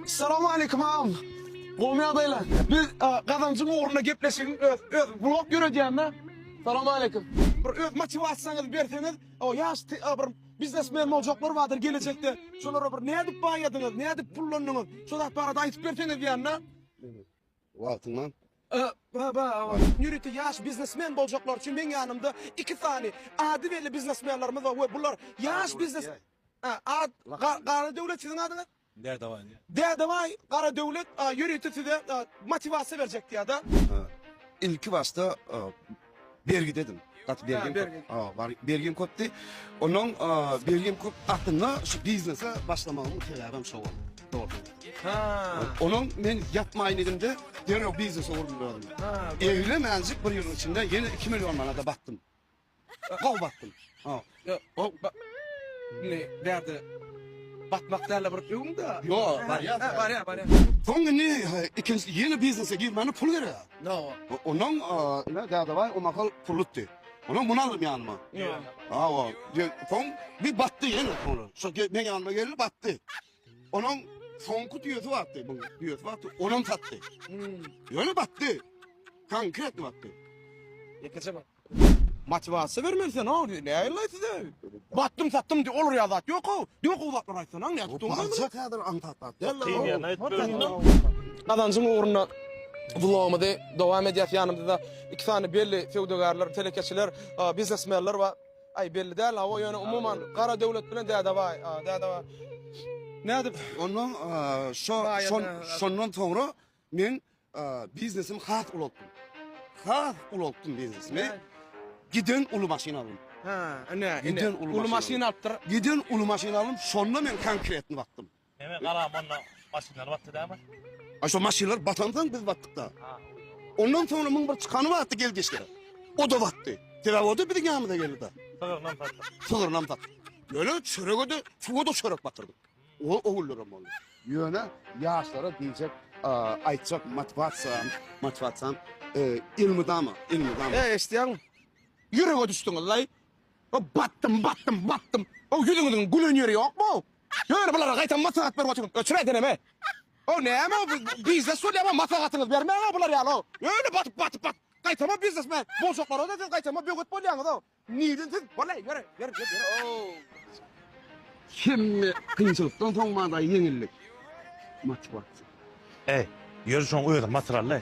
Salam aleýkum agam. Gowy ýagdaýlar. Biz gazanjyň ugrunda gepleşigiň öz öz vlog ýöredýän-de. Salam aleýkum. Bir öz motiwasiýaňyzy berseňiz, o ýaş bir biznesmen boljaklar bardyr gelejekde. Şolara bir nädip baýadyňyz, nädip pullandyňyz? Şo zat barada aýdyp berseňiz diýýän-de. Wagtyndan. Ba-ba, ýörite ýaş biznesmen boljaklar üçin meň ýanymda iki sany ady belli biznesmenlerimiz bar we bular ýaş biznes Ad Gara Döwlet siziň adyňyz? Dädebaý. Dädebaý Gara Döwlet ýörite size motiwasiýa berjek diýýär-de. Ilki başda bergidedim. Gaty bergim köp. Ha, bergim köpdi. Ondan bergim köp aslynda şu biznese başlamagymyň sebäbem şo boldy. Dogry. Ha. Onuň men ýatmaýyn dedim-de, derrew biznese urdum özümi. Ha. Eglemänjik bir ýylyň içinde ýene 2 million manada batdym. Gowy batdym. Ha. Ýok, indi bärde batmak däl-de bir öwüň-de. Ýok, barýar. Ha, barýar, barýar. Soň indi ikinji ýene biznese girmäne pul gerek. Ýok. Ondan ine Dädebaý o mahal pulutdy. Ondan muny aldym ýanyma. Ýok. Hawa. Soň bir batdy ýene soňra. Şo meň ýanyma geldi batdy. Onuň soňky düýesi bardy, bu düýesi bardy, onam satdy. Ýöne batdy. Konkretno batdy. Ýekeje bir Motiwasiýa bermeli sen o nähili size? Batdym satdym diý olar ýaly zat ýok-ow. Diňe gowy zatlar aýtsana nädip tutduň? Barjak häzir aňsat zat däl. Kyn ýerine aýdyp berdiň. Gazanjyň ugrunda vlogymyzy dowam edýäs. Ýanymyzda iki sany belli söwdagärler, telekeçiler, biznesmenler bar. Aý belli däl hawa ýöne umuman Gara Döwlet bilen Dädebaý, Dädebaý. Nädip? Ondan şo şondan soňra Men biznesimi has ulaltdym. Has ulaltdym biznesimi. Giden uly maşyn aldym. Ha, ine, ine. Giden uly, uly maşyn alypdyr. Giden uly maşyn aldym. Şonda men konkretni batdym. Neme garam onda maşynlar batdy dämi? A şo maşynlar batansoň biz batdyk-da. Ondan soňra muň bir çykany batdy geldi işlere. O da batdy. Sebäbi o da biziň ýanymyza geldi-de. Sygyrynam satdyk. Sygyrynam satdyk. Ýöne çörege-de, suwa-da çörek batyrdyk. O ogullarym boldy. Ýöne ýaşlara diýjek, aýtjak motiwasiýam, motiwasiýam elmydama, elmydama. Eý, eşidýäňmi? Ýürege düşdüňiz-laý. O batdym, batdym, batdym. O ýüzüňiziň gülen ýeri ýokmy? Ýöne bulara gaýtam maslahat berip otyryň. Öçüräýsenem-e. O näme o biznes bolýamy maslahatyňyzy bermäň-ä bular ýaly. Ýöne batyp, batyp, batyp. Gaýtama biznesmen boljaklara-da siz gaýtama böwet bolýaňyz-ow. Nirden siz? Walla ýör, ýör, ýör, ýör. Hemme kynçylykdan soň bada ýeňillik. Motiwasiýa. Eý, ýör şoň özüni batyraly.